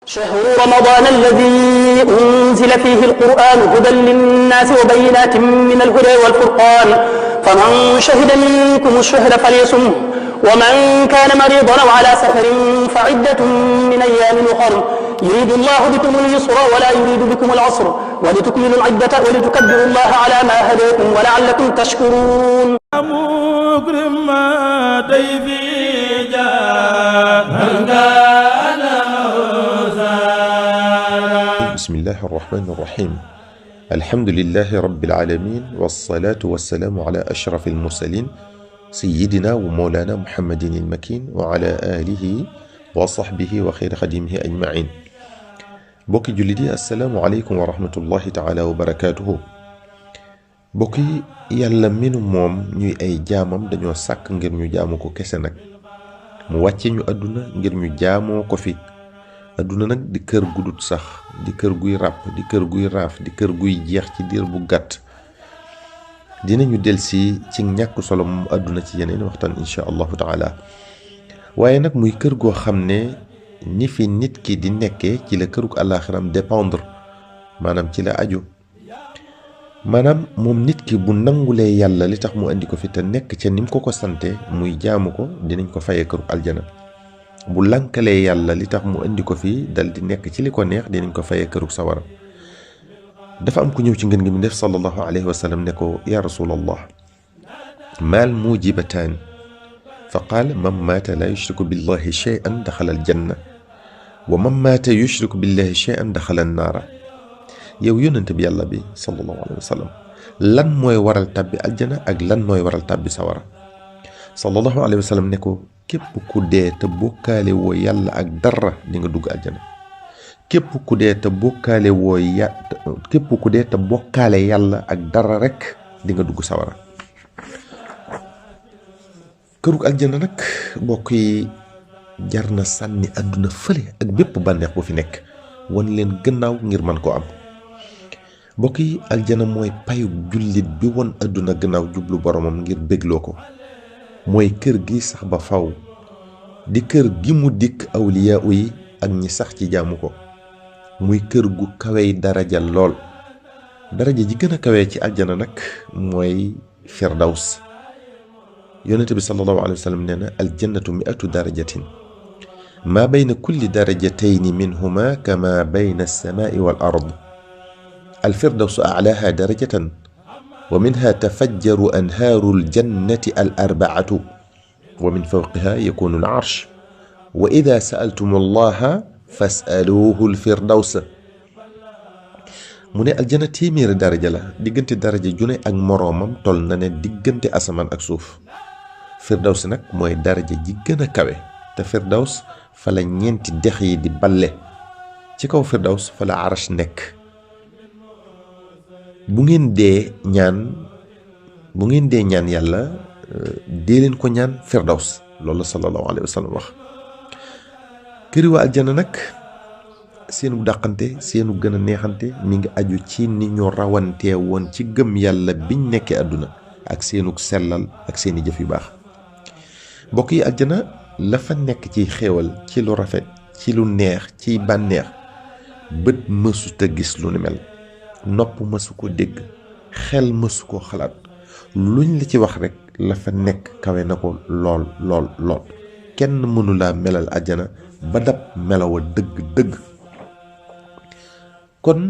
شهر رمضان الذي أنزل فيه القرآن هدى للناس وبينات من الهدى والفرقان فمن شهد منكم الشهر فليصمه ومن كان مريضا أو على سفر فعدة من أيام أخر يريد الله بكم اليسر ولا يريد بكم العسر ولتكملوا العدة ولتكبروا الله على ما هداكم ولعلكم تشكرون. بسم الله الرحمن الرحيم. الحمد لله رب العالمين والصلاة والسلام على أشرف المرسلين سيدنا ومولانا محمد المكين وعلى آله وصحبه وخير خديمه أجمعين. bokki jullit yi assalaamu aleykum wa rahmatullahi taala wa barakaatuhu. bokki yàlla minu moom ñuy ay jaamam dañoo sàkk ngir ñu jaamu ko kese nag mu wàcce ñu àdduna ngir ñu jaamoo ko fi. àdduna nag di kër gu dut sax, di kër guy ràpp, di kër guy raaf, di kër guy jeex ci diir bu gàtt. dinañu delsi ci ñàkk solo moom àdduna ci yeneen waxtaan insha allahu taala. waaye nag muy kër goo xam ne ni fi nit ki di nekkee ci la kërug àllaaxiram dépendre, maanaam ci la aju. maanaam moom nit ki bu nangulee yàlla li tax mu andi ko fi te nekk ca nim ko sante muy jaamu ko, dinañ ko fayee kërug aljana. bu lankalee yàlla li tax mu andi ko fi dal di nekk ci li ko neex, dinañ ko fayee kërug sawara. dafa am ku ñëw ci ngeen gi mu def sallallahu alayhi wa sallam ne ko ya rasulallah maal mujibataan fa qaal man maata laa yushriku billahi shay'an daxala aljanna wa man maata yushriku billahi shay'an daxala annaara. yow yónnante bi yàlla bi sallallahu alayhi wa sallam, lan mooy waral tàbbi aljana ak lan mooy waral tàbbi sawara? sallallahu alayhi wa sallam ne ko képp ku dee te bokkaale woo yàlla ak dara di nga dugg aljana. képp ku dee te bokkaale bokkaale yàlla ak dara rek di nga dugg sawara. kërug aljana nag bokk yi jar na sànni àdduna fële ak bépp bànneex bu fi nekk, wan leen gannaaw ngir man koo am. bokk yi aljana mooy payub jullit bi won àdduna gannaaw jublu boromam ngir bégloo ko. mooy kër gi sax ba faw, di kër gi mu dikk awliyaa yi ak ñi sax ci jaamu ko. muy kër gu kawey daraja lool. daraja ji gën a kawee ci aljana nag mooy firdaws. yonente bi sallallahu alayhi wa sallam nee na aljannatu mi'atu darajatin maa bayna kulli darajatayni minhuma kama bayna alsamaai wal ard. alfirdawsu a'laaha darajatan wa minha tafajjaru anhaaru aljannati al arba'atu wa min fawqiha yakunu al arsh wa ida sa'altum allaha fas'aluuhu alfirdawsa. mu ne aljana téeméeri daraja la, diggante daraja june ak moroomam toll na ne diggante asamaan ak suuf. firdaws nag mooy daraja ji gën a kawe, te firdaws fa la ñeenti dex yi di balle. ci kaw firdaws fa la arash nekk. bu ngeen dee ñaan yàlla dee leen ko ñaan firdaws. loolu sallallahu alayhi wa sallam wax. këri waa aljana nag seenu dàqante, seenu gën a neexante mi ngi aju ci ni ñu rawantee woon ci gëm yàlla biñ nekkee àdduna ak seenu sellal ak seeni jëf yu baax. mbokk yi aljana la fa nekk ci xéewal, ci lu rafet, ci lu neex, ci bànneex, bët mësu te gis lu ni mel, nopp mësu ko dégg, xel mësu ko xalaat. luñ la ci wax rek la fa nekk kawe na ko lool lool lool. kenn mënu laa melal aljana ba dab melawa dëgg-dëgg. kon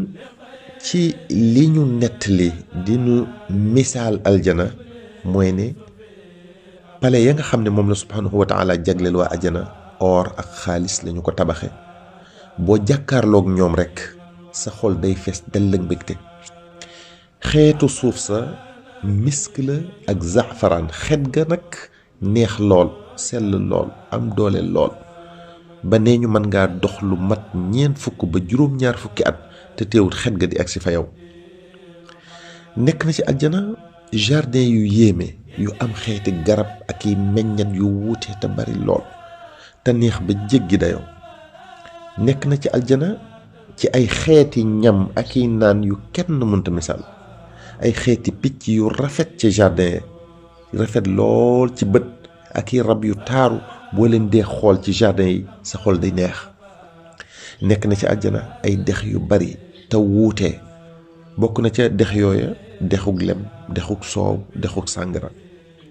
ci li ñu nettali di ñu misaal aljana mooy ne pale ya nga xam ne moom la subhanahu wa taala jagleel waa aljana or ak xaalis lañu ko tabaxe. boo jàkkaarloog ñoom rekk sa xol day fees dell ak mbégte. xeetu suuf sa misk la ak zafaraan, xet ga nag neex lool, sell lool, am doole lool, ba nee ñu mën ngaa dox lu mat 40 ba juróom-ñaar fukki at te teewut xet ga di agsi fa yow. nekk na ci aljana jardin yu yéeme yu am xeeti garab ak i meññat yu wuute te bari lool te neex ba jéggi dayoo. nekk na ci aljana ci ay xeeti ñam ak i naan yu kenn mënta misaal. ay xeeti picc yu rafet ci jardin yi, rafet lool ci bët, ak i rab yu taaru boo leen dee xool ci jardin yi sa xol day neex. nekk na ci àjjana ay dex yu bari te wuute. bokk na ca dex yooya dexug lem, dexug soow, dexug sàngara.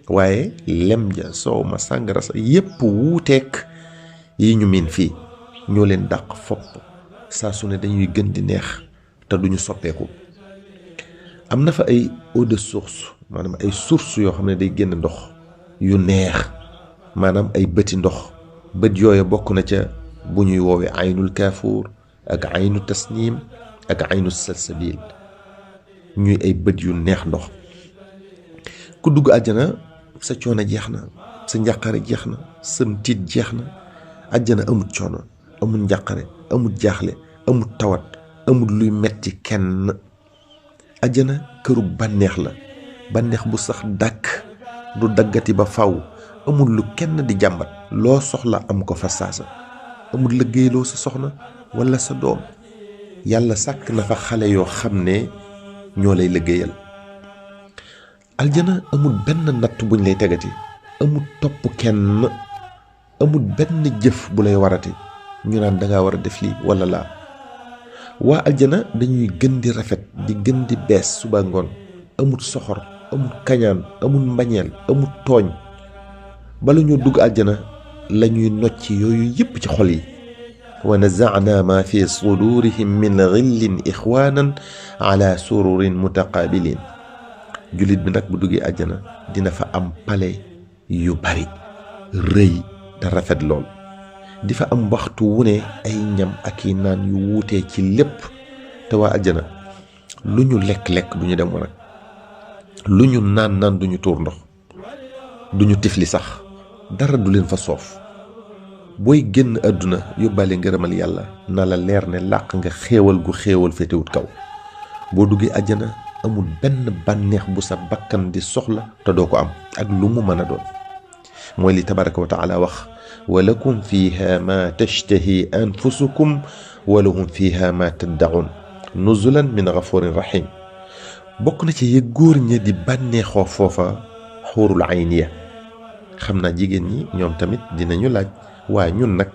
waaye lem ja, soow ma, sàngara sa yépp wuuteek yi ñu miin fii. ñoo leen dàq fopp, saa su ne dañuy gën di neex te duñu soppeeku. am na fa ay eau de source, maanaam ay source yoo xam ne day génn ndox yu neex, maanaam ay bëti ndox. bët yooya bokk na ca bu ñuy woowee aynul kaafuur ak aynu tasniim ak aynu salsabil, ñuy ay bët yu neex ndox. ku dugg àjjana sa coono jeex na, sa njàqare jeex na, sam tiit jeex na. àjjana amut coono, amut njàqare, amut jaaxle, amut tawat, amut luy metti kenn. àjjana këru bànneex la, bànneex bu sax dàkk, du daggati ba faw. amul lu kenn di jàmbat, loo soxla am ko fa saasa. amul liggéeyloo sa soxna walla sa doom. yàlla sàkk na fa xale yoo xam ne ñoo lay liggéeyal. aljana amul benn natt buñ lay tegati, amul topp kenn, amul benn jëf bu lay warati ñu naan dangaa war a def lii walla laa. waa aljana dañuy gën di rafet, di gën di bees suba ngoon. amul soxor, amul kañaan, amul mbañeel, amul tooñ. bala ñoo dugg aljana la ñuy nocci yooyu yépp ci xol yi. wa nazaana ma fi sudurihim min ghillin ixwanan ala sururin mutaqabilin. jullit bi nag bu duggee aljana dina fa am pale yu bari, rëy te rafet lool. di fa am waxtu wu ne ay ñam ak i naan yu wuutee ci lépp. te waa aljana lu ñu lekk-lekk du ñu dem wanag, lu ñu naan du ñu tuur ndox, du ñu tifli sax, dara du leen fa soof. booy génn àdduna yóbbaale ngërëmal yàlla na la leer ne làq nga xéewal gu xéewal féetewut kaw. boo duggee àjjana amul benn bànneex bu sa bakkan di soxla te doo ko am ak lu mu mën a doon. mooy li tabaraka wa taala wax: wa lakum fiha ma tashtahi anfusukum wa lahum fiha ma taddaun nuzulan min gafurin rahim. bokk na ci yëg góor ña di bànneexoo foofa xuurul ayniya. xam naa jigéen ñi ñoom tamit dinañu laaj, waa ñun nag,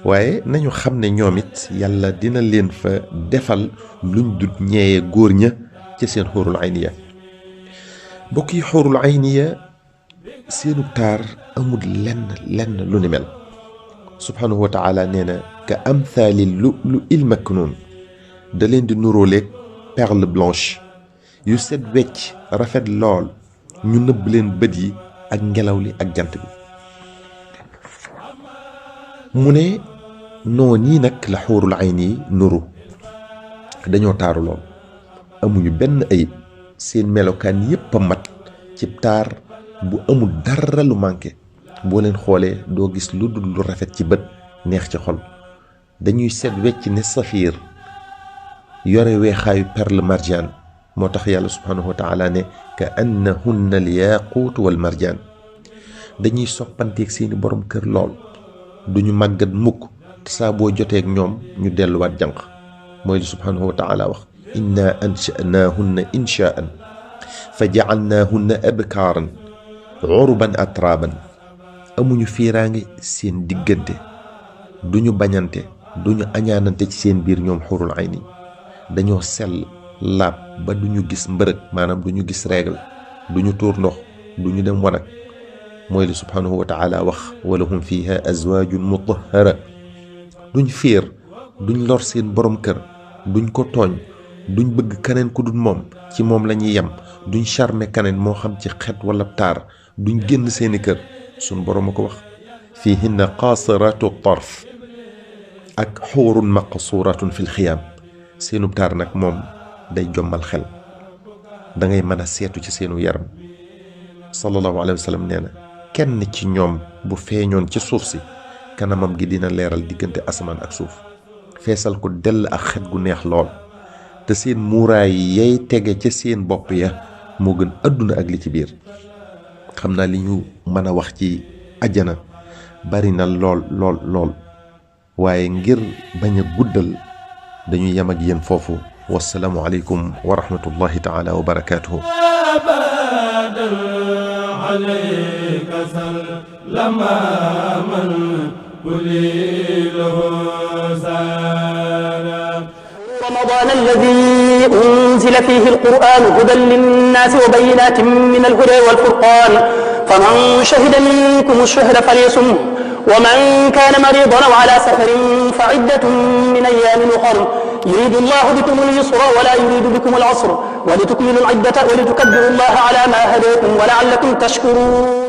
waaye nañu xam ne ñoom it yàlla dina leen fa defal luñ dut ñeeye góor ña ci seen xuurul ayniya. mbokk yi, xuurul ayniya seenu taar amul lenn lu ni mel. subhanahu wa taala nee na: ka amthaali lu'lu'il maknuun. da leen di nuróoleeg perle blanche yu set wecc, rafet lool. ñu nëbb leen bët yi ak ngelaw li ak jant bi. mu ne noon yi nag la xuurul ayni yi nuru. dañoo taaru lool, amuñu benn ayib, seen melokaan yépp a mat ci taar bu amul dara lu manqué. boo leen xoolee doo gis lu dul lu rafet ci bët, neex ci xol. dañuy set wecc ne safiir, yore weexaayu perle marjaan. moo tax yàlla subhanahu wa taala ne: ka annahunna al yaquut wal marjaan. dañuy soppanteeg seeni borom kër lool, duñu màggat mukk, te saa boo joteeg ñoom ñu delluwaat jànq. mooy li subhanahu wa taala wax: inna ansha'naahunna inshaa'an fa ja'alnaahunna abkaaran urban atraaban. amuñu fiiraange seen diggante, duñu bañante, duñu añaanante ci seen biir ñoom xuurul ayni. dañoo sell laab ba duñu gis mbërëg, maanaam duñu gis règle, duñu tuur ndox, duñu dem wanag. mooy li subhanahu wa taala wax: wa lahum fiha azwaajun mutahhara. duñ fiir, duñ lor seen borom kër, duñ ko tooñ, duñ bëgg kaneen ku dul moom, ci moom la ñuy yem. duñ charmer kaneen moo xam ci xet wala taar, duñ génn seeni kër. suñ borom a ko wax: fiihinna qaasiraatu tarf. ak xuurun maqsuuratun fil xiyaam. seenub taar nag moom day jommal xel, da ngay mën a seetu ci seenu yaram. sallallahu alayhi wa sallam nee na: kenn ci ñoom bu feeñoon ci suuf si, kanamam gi dina leeral diggante asamaan ak suuf, feesal ko dell ak xet gu neex lool. te seen muuraay yay tege ca seen bopp ya moo gën àdduna ak li ci biir. xam naa li ñu mën a wax ci ajjana bari na lool, waaye ngir bañ a guddal dañuy yem ak yéen foofu. wassalaamu aleykum wa rahmatullahi taala wa barakaatuhu. عليك سلم من رمضان الذي أنزل فيه القرآن هدى للناس وبينات من الهدى والفرقان فمن شهد منكم الشهر فليصمه ومن كان مريضا أو على سفر فعدة من أيام أخر يريد الله بكم اليسر ولا يريد بكم العسر ولتكملوا العدة ولتكبروا الله على ما هداكم ولعلكم تشكرون